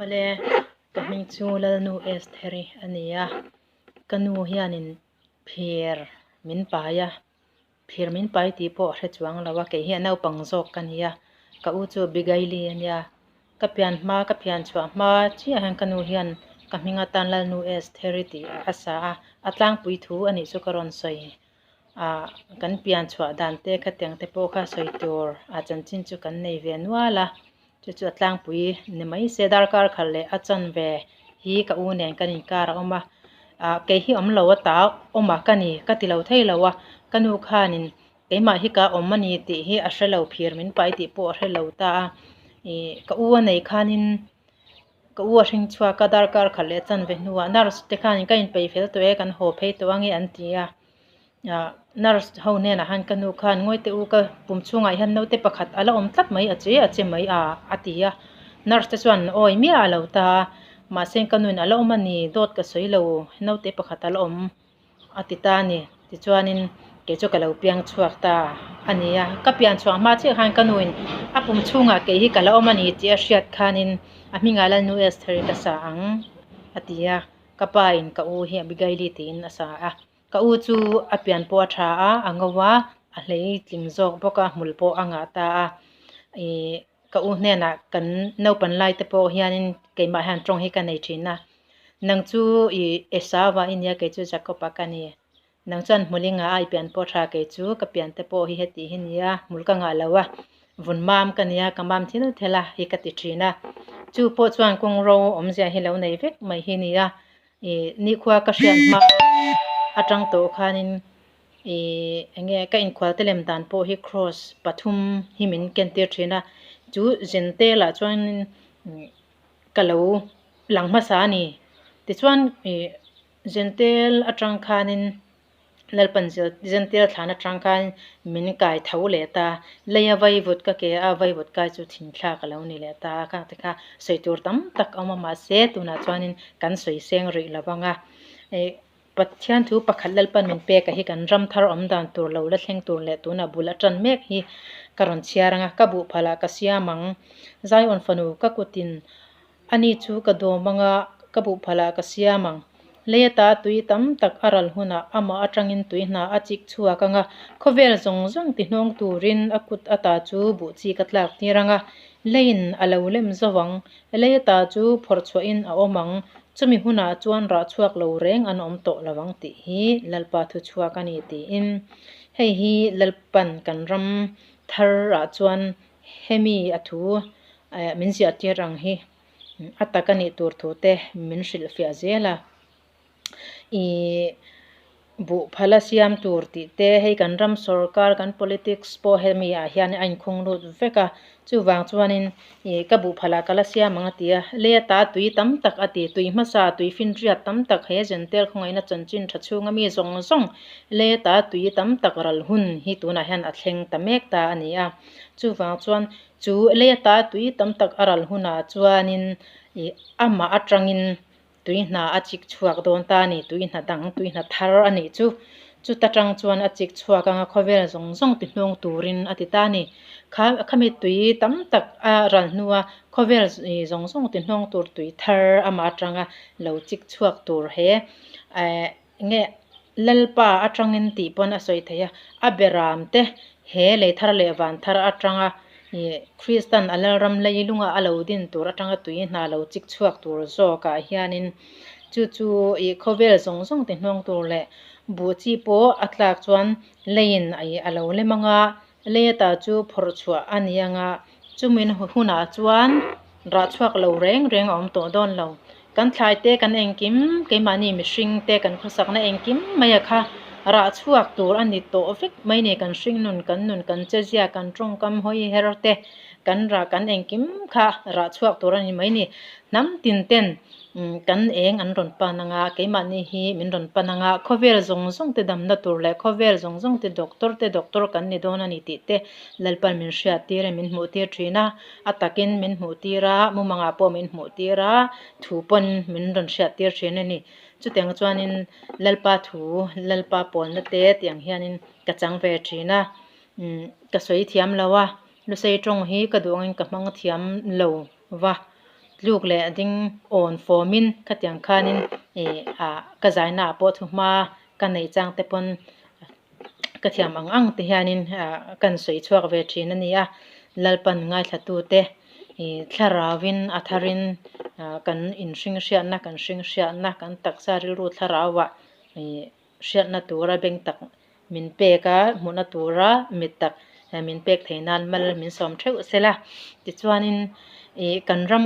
Awle, ka hming chu Lalnu Estheri a ni a, ka nu hianin phir min pai a, phir min pai tih pawh a hre chuang lo a, kei hi a naupang zawk ka ni a, ka u chu Abigaili a nia, ka pian hma ka pian chhuah hma chiah hian ka nu hian ka hming atan Lalnu Estheri tih a sa a, a tlangpui thu a nih chu ka rawn sawi. Ah kan pian chhuah dan te khatiang te pawh kha sawi tur a chanchin chu kan nei ve nual a chu chu a tlangpui ni mai se darkar khalh leh a chan ve hi ka u nen kan inkar a awm a ah kei hi awm lo a ta awm a ka ni ka ti lo thei lo a ka nu khanin keimah hi ka awm a ni tih hi a hre lo phir min pai tih pawh a hre lo ta a ih ka u a nei khanin. Ka u a hring chhuak a, darkar khat leh chanve hnuah nurse te khanin ka inpeih fel tawh e, kan haw phei tawh ange an ti a. Ah nurse ho hnenah khan ka nu khan ngawi teh u ka pum chhungah hian naute pakhat a la awm tlat mai a che a che mai a a ti a. Nurse te chuan awi miah a lo ta a, mahse ka nuin a la awm a ni, dawt ka sawi lo, naute pakhat a la awm. A ti ta a ni. Tichuanin kei chu ka lo piang chhuak ta a ni a. Ka pian chhuah hma chiah khan ka nuin a pum chhungah kei hi ka la awm a ni tih a hriat khanin a hmingah Lalnu Esther ka sa ang a ti a. Ka pa in ka u hi Abigaili tiin a sa a. Ka u chu a pian pawh a tha a, a ngo a, a hleitling zawk bawk a, hmul pawh a ngah ta a. Ih ka u hnenah kan naupan lai te pawh hianin keimah hian tawng hi ka nei thin a. Nang chu i Esau-a i nia, kei chu Jakob-a ka ni. Nang chuan hmul i ngah a, i pian pawh tha, kei chu ka pian te pawh hi heti hi nia, hmul ka ngah lo a, vun mam ka nia, ka mam thil thel a hi ka ti thin a. Chu pawh chuan kawngro awmzia hi lo nei vek mai hi nia, i nikhua ka hriat hma atang tawh khanin i enge ka inkhual te lem dan pawh hi cross pathum hi min kentir thin a, chu zente lah chuanin ka lo lang hmasa a ni. Tichuan ih Zentel atang khanin Lalpan Zentel thlan atang khan min kai tho leh ta. Leia vaivut ka ke a, vaivut kai chu thinthlak a lo ni leh ta a. Khang te kha sawi tur tam tak a awm a, mahse tunah chuanin kan sawi seng rih lo vang a. Ih Pathian thu pakhat Lalpan min pek a hi kan ram thar awm dan tur lo la thleng tur leh tunah bul a tan mek hi ka rawn chhiar ang a, ka buh phalah ka siam ang. Zion fanu ka kutin ani chu ka dawm ang a, ka buh phalah ka siam ang. Lei ata tui tam tak a ral hunah amah atangin tui hna a chik chhuak ang a, khawvel zawng zawng ti hnawng turin a kut ata chu buh chi ka tlak tir ang a, leiin a lo lem zo ang. Lei ata chu phawrh chhuahin a awm ang. Chumi hunah chuan rah chhuak lo reng an awm tawh lo ang tih hi Lalpa thu chhuak a ni tiin hei hi Lalpan kan ram thar ah chuan hemi a thu min ziah tir ang hi a tak a nih tur thu te min hrilhfiah zel a. Ih buh phala siam tur tih te hei kan ram sorkar kan politics pawh hemi ah hian a inkhung lut vek a chuvang chuanin ih ka buh phalah ka la siam ang a ti a lei ata tui tam tak a ti tui hmasa tui finriat tam tak he zentel khawngaihna chanchin tha chhunga mi zawng zawng lei ata tui tam tak ral hun hi tunah hian a thleng ta mek ta a ni a chuvang chuan chu lei ata tui tam tak a ral hunah chuanin ih amah atangin Tui hna a chik chhuak dawn ta a ni, tui hna dang, tui hna thar a nih chu. Chuta tang chuan a chik chhuak anga khawvel zawng zawng ti hnawng turin a ti ta a ni. Kha khami tui tam tak a ral hnua khawvel zawng zawng ti hnawng tur tui thar amah atanga lo chik chhuak tur he eh nge Lalpa atangin tih pawn a sawi thei a, a beram te he lei thar leh van thar atanga ih Kristan a Lalram leilunga a lo din tur atanga tui hna lo chik chhuak tur zawkah hianin chu chu ih khawvel zawng zawng ti hnawng tur leh buh chi pawh a tlak chuan leiin ih a lo lem anga Lei ata chu phawrh chhuah a ni anga chumin hunah chuan rah chhuak lo reng reng a awm tawh dawn lo. Kan thlai te kan engkim keimahni mihring te kan khawsakna engkim mai a kha rah chhuak tur a ni tawh vek mai ni kan hringnun kan nun kan chezia kan tawngkam hawi her te kan rah kan engkim kha rah chhuak tur a ni mai ni. Hnam tin ten Kan eng an rawn pan anga, keimahni hi min rawn pan anga, khawvel zawng zawng te damna tur leh khawvel zawng zawng te doctor te doctor kan ni dawn a ni tih te Lalpan min hriat tir a, min hmuh tir thin a, a takin min hmuh tir a, mumangah pawh min hmuh tir a, thu pawn min rawn hriat tir thin a ni. Chutiang chuanin Lalpa thu, Lalpa pawlna te tiang hianin ka chang ve thin a, ka sawi thiam lo a, Lusei tawng hi ka duh angin ka hmang thiam lo va. tluk leh ding awn fawmin khatiang khanin ih ah ka zaina ah pawh thuhma ka neih chang te pawn ka thiam ang ang te hianin ah kan sawi chhuak ve thin a ni a, Lalpan ngaithlatute ih thlarauin a tharin ah kan inhring hriatna kan hring hriatna kan taksa rilru thlarauah ih hriatna tura beng tak min pek a hmuhna tura mit tak min pek theih nan mal min sawm theuh sela tichuanin ih kan ram.